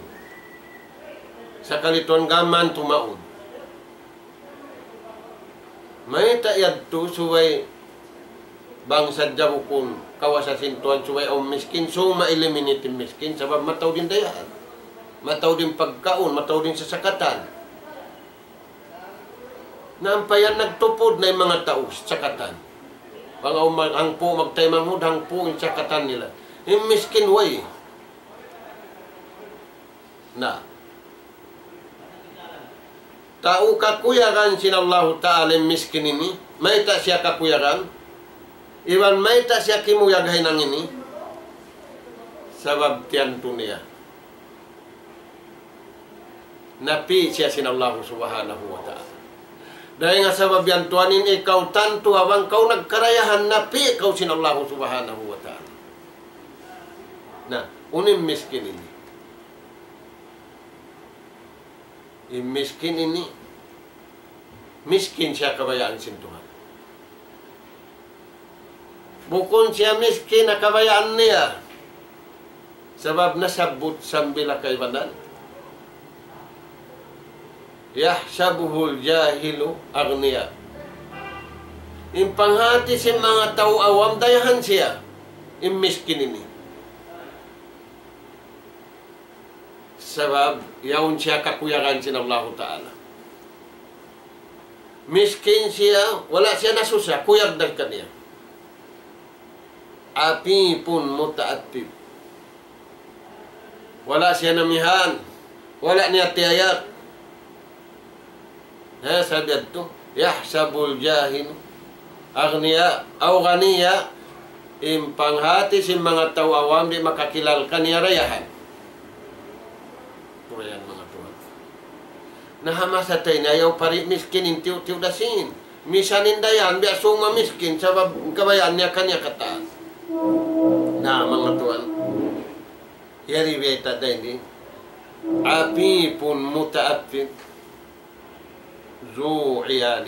Sakali tuwan gaman tumaud. Mayta' yadtu subay bang sadja bukun kawasa sin Tuhan subay awn miskin, sung ma-eliminate in miskin, sabab mataud in dayahan. Mataud in pagkaun, mataud in sasakatan. Na ampa yan nagtupud na in manga tau, sasakatan. Bang awn ma-, hangpu' magtaymanghud, hangpu' in sasakatan nila. In miskin way. Na. Tau kakuyagan sin Allahu Ta'ala in miskin ini, mayta' siya kakuyagan, iban mayta' siya kimuyag ha hinang ini, sabab tiyantu niya. Napi' siya sin Allahu Subhanahu wa Ta'ala. Dayn ha sabab yan tuwan in ikaw tantu bang kaw nagkarayahan, napi' kaw sin Allahu Subhanahu wa Ta'ala. Na, unu in miskin ini. In miskin ini, miskin siya kabayaan sin Tuhan. Bukun siya miskin ha kabayaan niya. Sabab nasabbut sambil ha kaibanan. يحسبه الجاهل أغنياء. In panghati sin manga tau awam dayahan siya, in miskin ini. Sabab, yaun siya kakuyagan sin Allahu Ta'ala. Miskin siya, wala' siya nasusa, kuyag da kaniya. عفيف متعفف. Wala' siya namihan, wala' niya tiyayak. Ha, sabab yadtu, يحسب الجاهل أغنياء أو غنياء, in panghati sin manga tau awam di' makakilal kaniya dayahan. Turayan manga tuwan. Na ha masa ta ini ayaw pari' miskin in tiyu'-tiyu' da sin. Misan in dayahan biya' sung ma miskin sabab kabayaan niya kaniya katan. Na manga tuwan. Yari biyayta' da ini. عفيف متعفف ذو عيال.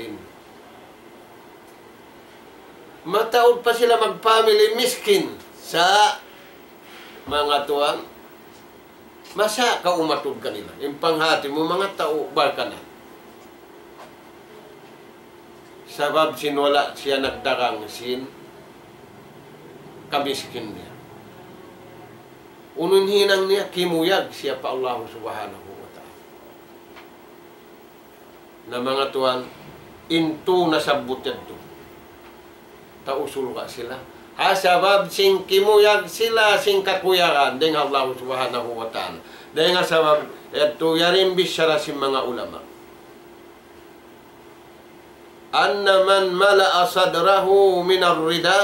Mataud pa sila magpamili miskin. Sa' manga tuwan, masa' kaw umatud kanila. In panghati mu manga tau barkanan. Sabab sin wala' siya nagdagang sin kamiskin niya. Unu in hinang niya, kimuyag siya pa Allah Subhanahu wa Ta'ala. Na manga tuwan, in tū nasabbut yadtu. Tau surga' sila. Ha sabab sin kimuyag sila sin kakuyagan dayn ha Allah Subhanahu wa Ta'ala. Dayn ha sabab yadtu yari in bichara sin manga ulama. أن من ملأ صدره من الرضا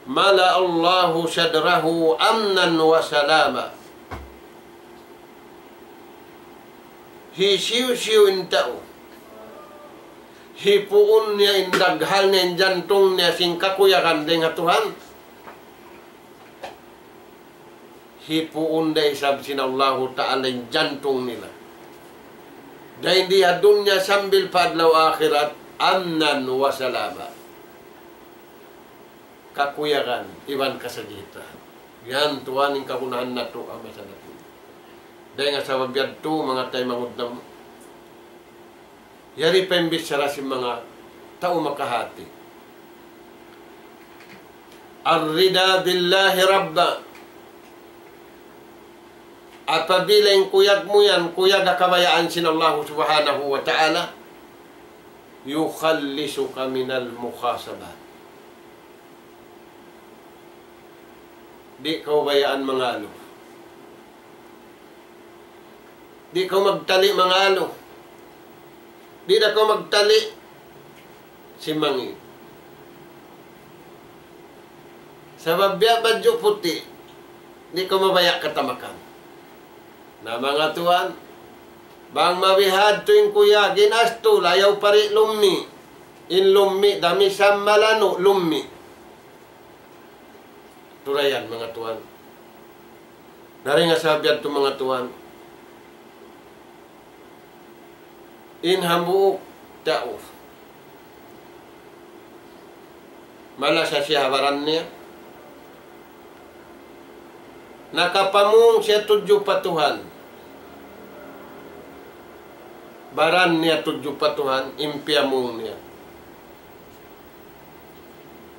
ملأ الله صدره أمنا وسلاما. Hisiyu-siyu in tau hipuun niya in daghal niya in jantung niya sin kakuyagan dayn ha Tuhan, hipuun da isab sin Allahu Ta'ala in jantung nila. Dayn di ha dunya sambil pa adlaw akhirat, أمنا وسلاما. Kakuyagan iban kasagitan. Yan tuwan in kagunahan natu' ha masa natu'. Dayn ha sabab yadtu manga taymanghud namu'. Yari pa in bichara sin manga tau makahati. الرضا بالله ربا. Apabila in kuyag mu yan, kuyag ha kabayaan sin Allahu Subhanahu wa Ta'ala, يخلصك من المخاصمات. Di' kaw bayaan mangalu. Di' kaw magtali' mangalu. Di' da kaw magtali' sin mangī'. Sabab biya' badju' puti', di' kaw mabaya' katamakan. Na manga tuwan, bang mabihadtu in kuyag, in astul, ayaw pari' lummi'. In lummi', da misan malanu', lummi'. Turayan, manga tuwan. Dayn ha sabab yadtu, manga tuwan, in hambuuk tau, malasa siya ha baran niya, nakapamung siya tudju pa Tuhan. Baran niya tudju pa Tuhan, in piyamung niya,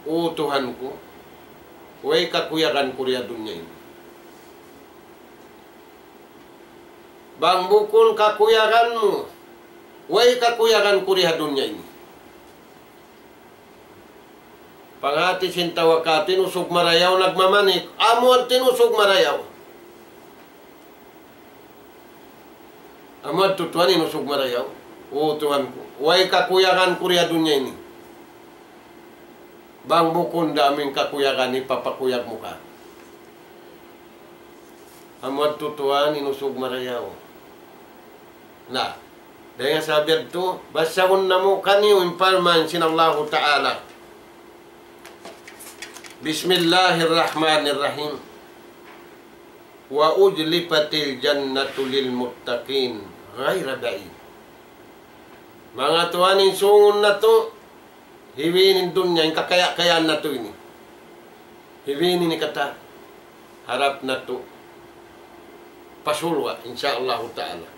"O Tuhan ku, way kakuyagan ku di ha dunya ini." Bang bukun kakuyagan mu, way kakuyagan ku di ha dunya ini. Panghati sin tau katu' in usug marayaw nagmamanik, amu yadtu in usug marayaw. Amu yadtu tuwan in usug marayaw. "O Tuhan ku, way kakuyagan ku di ha dunya ini. Bang bukun da amu in kakuyagan ini, hipapakuyag mu kāku'." Amu yadtu tuwan in usug marayaw. Na, dayn ha sabab yadtu, basahun namu' kaniyu in parman sin Allahu Ta'ala. بسم الله الرحمن الرحيم. وأزلفت الجنة للمتقين غير بعيد. Manga tuwan, in sūngun natu', hiwi in dunya, in kakaya-kayaan natu' ini. Hiwi ini katan, harap natu' pa surga', insya Allahu Ta'ala.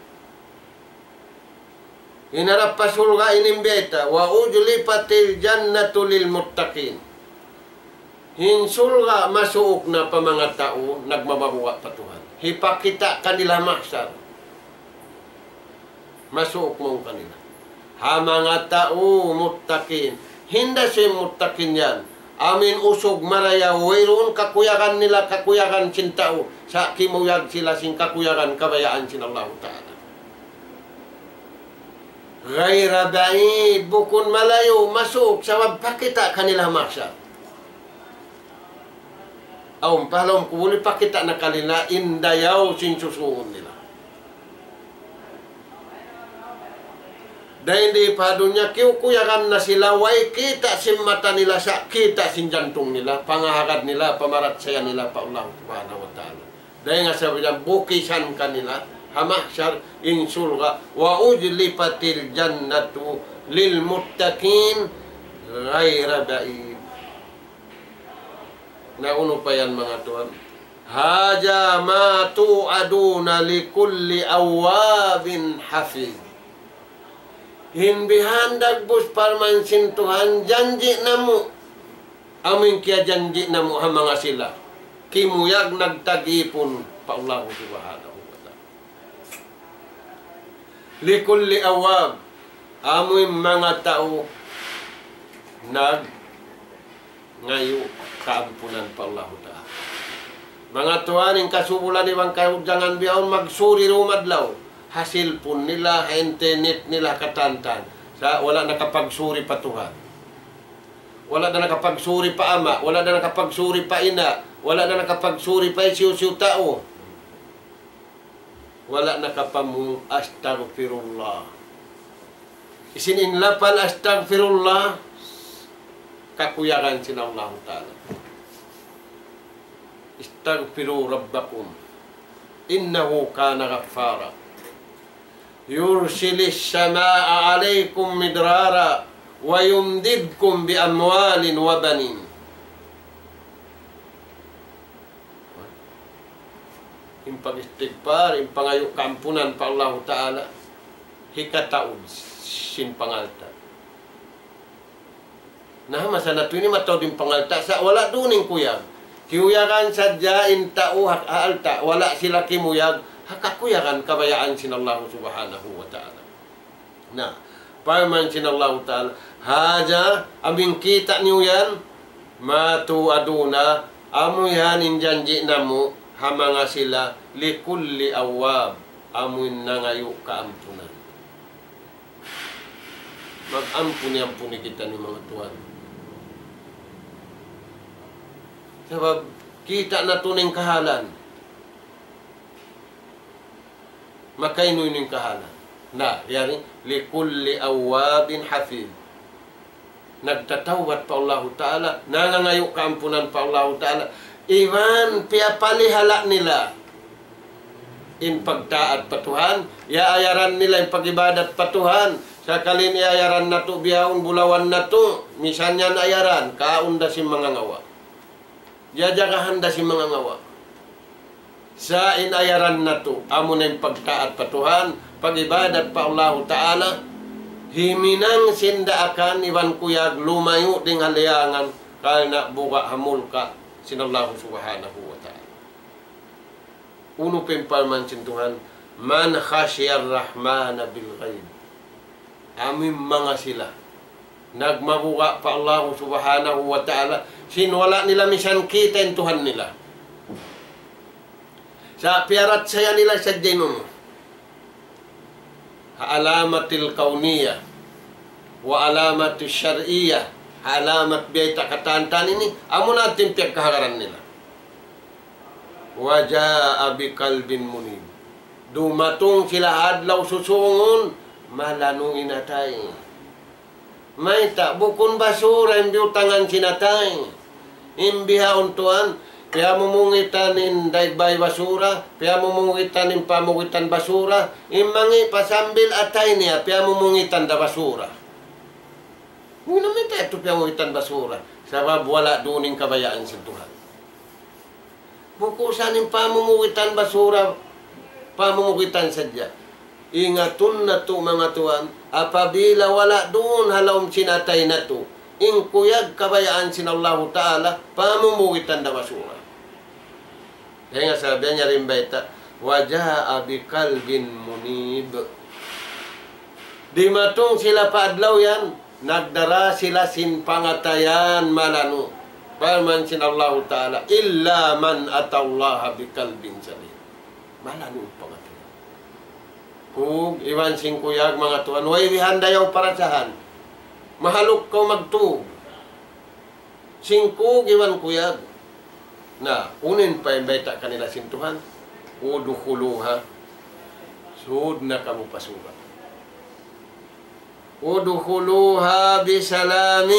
In harap pa surga' ini in bayta', وأزلفت الجنة للمتقين. In surga' masuuk na pa manga tau nagmabuga' pa Tuhan. Hipakita' kanila ha mahsar. Masuuk mawn kanila. Ha manga tau muttaqin. Hinda sin muttaqin yan? Amu in usug marayaw, wayruun kakuyagan nila, kakuyagan sin tau. Sa' kimuyag sila sin kakuyagan kabayaan sin Allahu Ta'ala. غير بعيد, bukun malayu', masuuk, sabab pakita' kanila ha mahsar. Awn pa ha lawm kubul, hipakita' na kanila in dayaw sin susūngun nila. Dayn di pa dunya, kiyukuyagan na sila, way kita' sin mata nila, sa' kita' sin jantung nila, pangahagad nila, pamarachaya nila pa Allah Subhanahu wa Ta'ala. Dayn ha sabab yan, bukisan kanila ha mahsar in surga', وأزلفت الجنة للمتقين غير بعيد. Na unu pa yan, manga tuwan? هذا ما توعدون لكل أواب حفيظ. In bihan dagbus parman sin Tuhan, janji' namu'. Amu in kiyajanji' namu' ha manga sila kimuyag nagtag-ipun pa Allahu Subhanahu wa Ta'ala. لكل أواب, amu in manga tau nag ngayu' kaampunan pa Allahu Ta'ala. Manga tuwan, in kasubulan iban kahudjangan bihaun magsuri dum adlaw. Ha cellphone nila, ha internet nila, katantan. Sa' wala' nakapagsuri pa Tuhan. Wala' da nakapagsuri pa ama', wala' da nakapagsuri pa ina', wala' da nakapagsuri pa hisiyu-siyu tau. Wala' nakapamung astaghfirullah. Hisiyu in lapal astaghfirullah? Kakuyagan sin Allahu Ta'ala. استغفروا ربكم إنه كان غفارا يرسل السماء عليكم مدرارا ويمددكم بأموال وبنين. In pag-istighfar, in pangayu' kaampunan pa Allahu Ta'ala, hikataud sin pangalta'. Na, masa natu' ini mataud in pangalta' sa' wala' duun in kuyag. Kiyuyagan sadja in tau ha, ha alta', wala' sila kimuyag ha kakuyagan kabayaan sin Allahu Subhanahu wa Ta'ala. Na, parman sin Allahu Ta'ala, هذا, amu in kita' niyu yan, ما توعدون, amu yan in janji' namu', ha manga sila, لكل أواب, amu in nangayu' kaampunan. Mag-ampuni-ampuni kitaniyu, manga tuwan. Sabab kita' natu' in kahalan. Makainu-inu in kahalan. Na, yari, لكل أواب حفيظ. Nagtatawbat pa Allahu Ta'ala, nangangayu' kaampunan pa Allahu Ta'ala. Iban piyapalihala' nila In pagtaat pa Tuhan, iyaayaran nila in pag-ibadat pa Tuhan. Sakali in iyaayaran natu' bihaun, bulawan natu', misan yan ayaran, kaun da sin mangangawa'. Jajagahan da sin mangangawa'. Sa' in ayaran natu', amuna in pagtaat pa Tuhan, pag-ibadat pa Allahu Ta'ala, himinang sin daakan iban kuyag lumayu' dayn ha liyangan, karna' buga' ha mulka' sin Allahu Subhanahu wa Ta'ala. Unu pa in parman sin Tuhan, من خشي الرحمن بالغيب. Amu in manga sila nagmabuga' pa Allahu Subhanahu wa Ta'ala, sin wala' nila misan kita' in Tuhan nila. Sa' piyaratsaya nila sadja in unu. Ha alamatil kawniyah, wa alamatil shar'iyah, ha alamat biyayta' katantan ini, amuna in piyagkahagaran nila. وجاء بقلب منيب. Dumatung sila ha adlaw susungun, malanu' in atay. Mayta', bukun basura in biyutangan sin atay. In bihaun tuwan, piyamumungitan in daig bay basura, piyamumungitan in pamugitan basura, in mangi' pa sambil atay niya, piyamumungitan da basura. Unu mayta' yadtu piyamumungitan basura? Sabab wala' duun in kabayaan sin Tuhan. Bukun sa in pamumugitan basura, pamumugitan sadja. Ingatun natu', manga tuwan, apabila wala' duun ha lawm sin atay natu', in kuyag kabayaan sin Allahu Ta'ala, pamumugitan da basura. Dayn ha sabab yan, yari in bayta', وجاء بقلب منيب. Dimatung sila pa adlaw yan, nagdara sila sin pangatayan malanu'. Parman sin Allahu Ta'ala, إلا من أتى الله بقلب سليم. Malanu' in pangatayan. Kug, iban sin kuyag, manga tuwan, way bihan dayaw parasahan. Mahaluk kaw magtug. Sin kug iban kuyag. Na, unu in pa in bayta' kanila sin Tuhan, ادخلوها. Sud na kamu pa surga'. ادخلوها بسلام.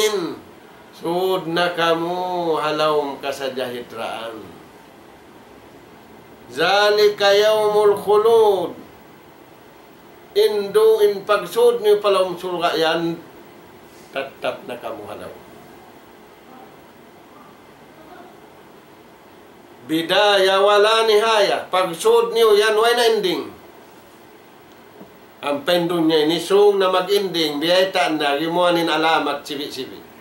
Sud na kamu ha lawm kasajahitraan. ذلك يوم الخلود. Indu in pagsud niyu pa lawm surga' yan, tattap na kamu ha lawm. بداية ولا نهاية. Pagsud niyu yan, way na ending. Ampa in dunya ini sung na mag-ending, biyaytaan da, gimuwa' in alamat sibi'-sibi'.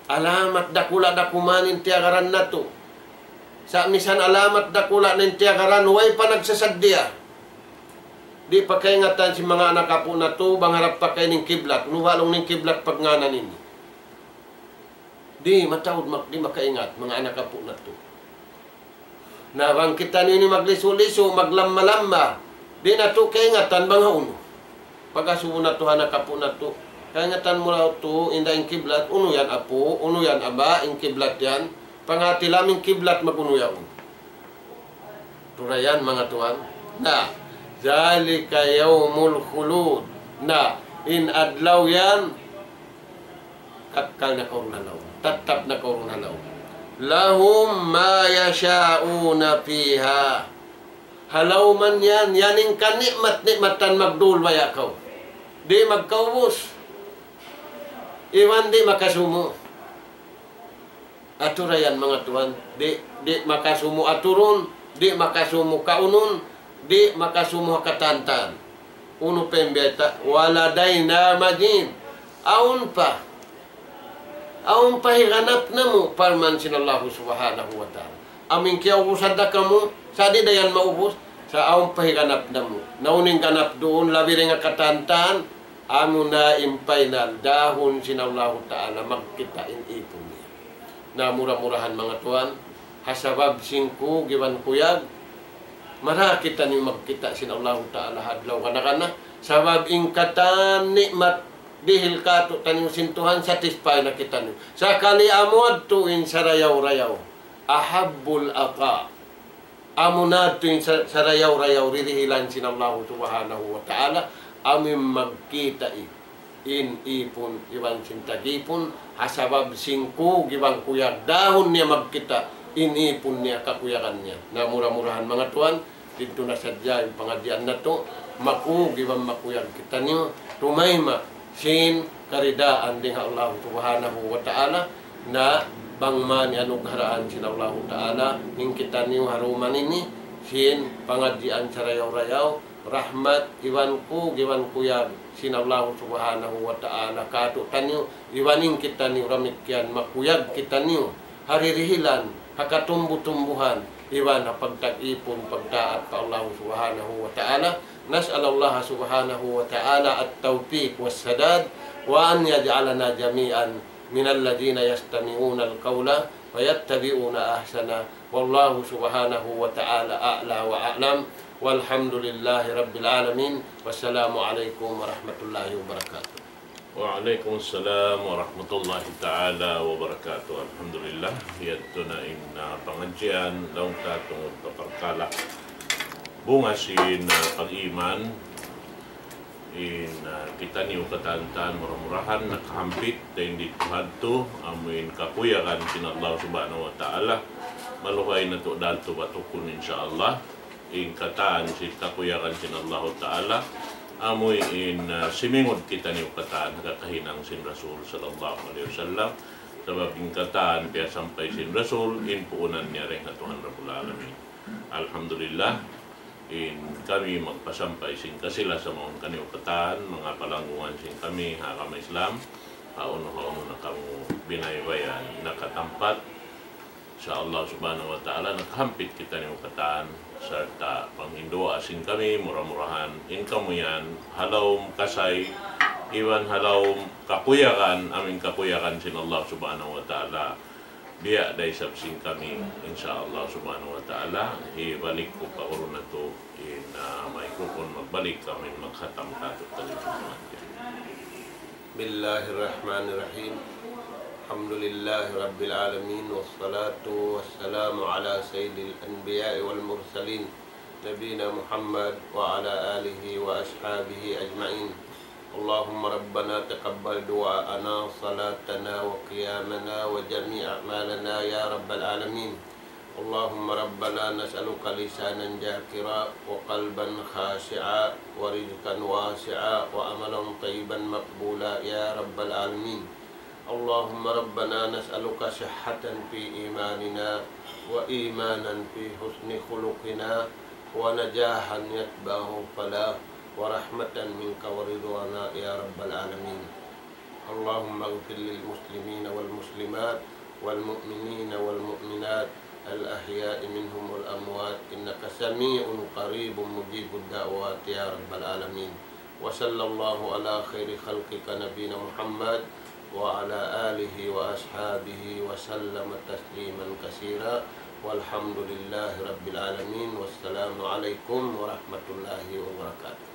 Alamat dakula' da kuman in tiyagaran natu'. Sa' misan alamat dakula' na in tiyagaran, way pa nagsasaddiya. Di' pa kaingatan sin manga anak apu' natu', bang harap pa kaymu in kiblat. Unu ba laung niya in kiblat pagngānan ini? Di' mataud mak-, di' makaingat, manga anak apu' natu'. Na bang kitaniyu ini maglisu-lisu, maglamma-lamma, di' natu' kaingatan bang hawnu. Pag-asubu natu' ha anak apu' natu', kaingatan mu ra tuud in kiblat, unu yan apu', unu yan aba', in kiblat yan, pangati laung in kiblat mag-unu yaun. Turayan, manga tuwan. Na, ذلك يوم الخلود. Na, in adlaw yan, kakkal na kaw duun ha lawm. Tattap na kaw duun ha lawm. لهم ما يشاءون فيها. Ha lawm yan, yan in kani'mat-ni'matan magdul baya' kaw. Di' magkaubus. Iban di' makasumu. Atura yan, manga tuwan, di', di' makasumu aturun, di' makasumu kaunun, di' makasumu ha katantan. Unu pa in bayta', ولدينا مزيد. Awn pa. Awn pa higanap namu', parman sin Allahu Subhanahu wa Ta'ala. Amu in kiyaubusan da kamu, sa' di' da yan maubus, sa' awn pa higanap namu'. Na unu in ganap duun, labi dayn ha katantan, amuna in final, dahun sin Allahu Ta'ala, magkita' in ipun niya. Na mura-murahan, manga tuwan, ha sabab sin kug iban kuyag, mara kitaniyu magkita' sin Allahu Ta'ala ha adlaw kana-kana. Sabab in katan ni'mat dihil kātu'niyu sin Tuhan, satisfy na kitaniyu. Sakali amu yadtu in sarayaw-rayaw. أحب العطاء. Amuna yadtu in sa-, sarayaw-rayaw dirihilan sin Allahu Subhanahu wa Ta'ala, amu in magkita' in, in ipun iban sin tag-ipun, ha sabab sin kug iban kuyag, dahun niya magkita' in ipun niya, kakuyagan niya. Na mura-murahan, manga tuwan, Didtu na sadja in pangadjian natu', makug iban makuyag kitaniyu, tumayma' sin karidaan dayn ha Allah Subhanahu wa Ta'ala, na bang man iyanugharaan sin Allah Ta'ala in kitaniyu ha dum ini sin pangadjian sarayaw-rayaw, rahmat iban kug iban kuyag sin Allah Subhanahu wa Ta'ala kātu'niyu, iban in kitaniyu damikkiyan makuyag kitaniyu ha dirihilan, ha katumbu-tumbuhan, iban ha pagtag-ipun, pagtaat pa Allah Subhanahu wa Ta'ala. نسأل الله سبحانه وتعالى التوفيق والسداد، وأن يجعلنا جميعا من الذين يستمعون القول فيتبعون أحسنه. والله سبحانه وتعالى أعلى وأعلم. والحمد لله رب العالمين. والسلام عليكم ورحمة الله وبركاته. Wa alaykum salam wa rahmatullahi ta'ala wa barakatuh. Alhamdulillah, yadtu na in, ah, pangadjian laung ta tungud pa parkala' bunga sin, ah, pag-iman. In, ah, kitaniyu katan-katan mura-murahan nakahampit dayn didtu hadtu, amu in kakuyagan sin Allah Subhanahu wa Ta'ala. Maluhay natu' da hadtu batukun, insya Allah. In katan sin kakuyagan sin Allahu Ta'ala, amu in, ah, simingud kitaniyu katan ha kakahinang sin Rasul sallallahu alayhi wasallam. Sabab in katan piyasampay sin Rasul, in puunan niya dayn ha Tuhan Rabbul Alamin. Alhamdulillah, in kami magpasampay sin kasilasa mawn kaniyu katan, manga palanggungan sin kami ha agama Islam, ha unu-unu na kamu binaybayan nakatampat. Insya Allah Subhanahu wa Ta'ala, nakahampit kitaniyu katan, sarta' panghinduwaa sin kami, mura-murahan in kamu yan ha lawm kasay, iban ha lawm kakuyagan, amu in kakuyagan sin Allah Subhanahu wa Ta'ala. Biya' da isab sin kami, insya Allah Subhanahu wa Ta'ala, hibalik ku pa guru natu' in, ah, microphone, magbalik kami maghatam kātu' tali. بسم الله الرحمن الرحيم. الحمد لله رب العالمين، والصلاة والسلام على سيد الأنبياء والمرسلين، نبينا محمد وعلى آله وأصحابه أجمعين. اللهم ربنا تقبل دعاءنا، صلاتنا، وقيامنا، وجميع أعمالنا يا رب العالمين. اللهم ربنا نسألك لسانا ذاكرا وقلبا خاشعا ورزقا واسعا وعملا طيبا مقبولا يا رب العالمين. اللهم ربنا نسألك صحة في إيماننا وإيمانا في حسن خلقنا ونجاحا يتبعه الفلاح ورحمة منك ورضوانا يا رب العالمين. اللهم اغفر للمسلمين والمسلمات والمؤمنين والمؤمنات الأحياء منهم والأموات إنك سميع قريب مجيب الدعوات يا رب العالمين. وصلى الله على خير خلقك نبينا محمد وعلى آله وأصحابه وسلم تسليما كثيرا. والحمد لله رب العالمين. والسلام عليكم ورحمة الله وبركاته.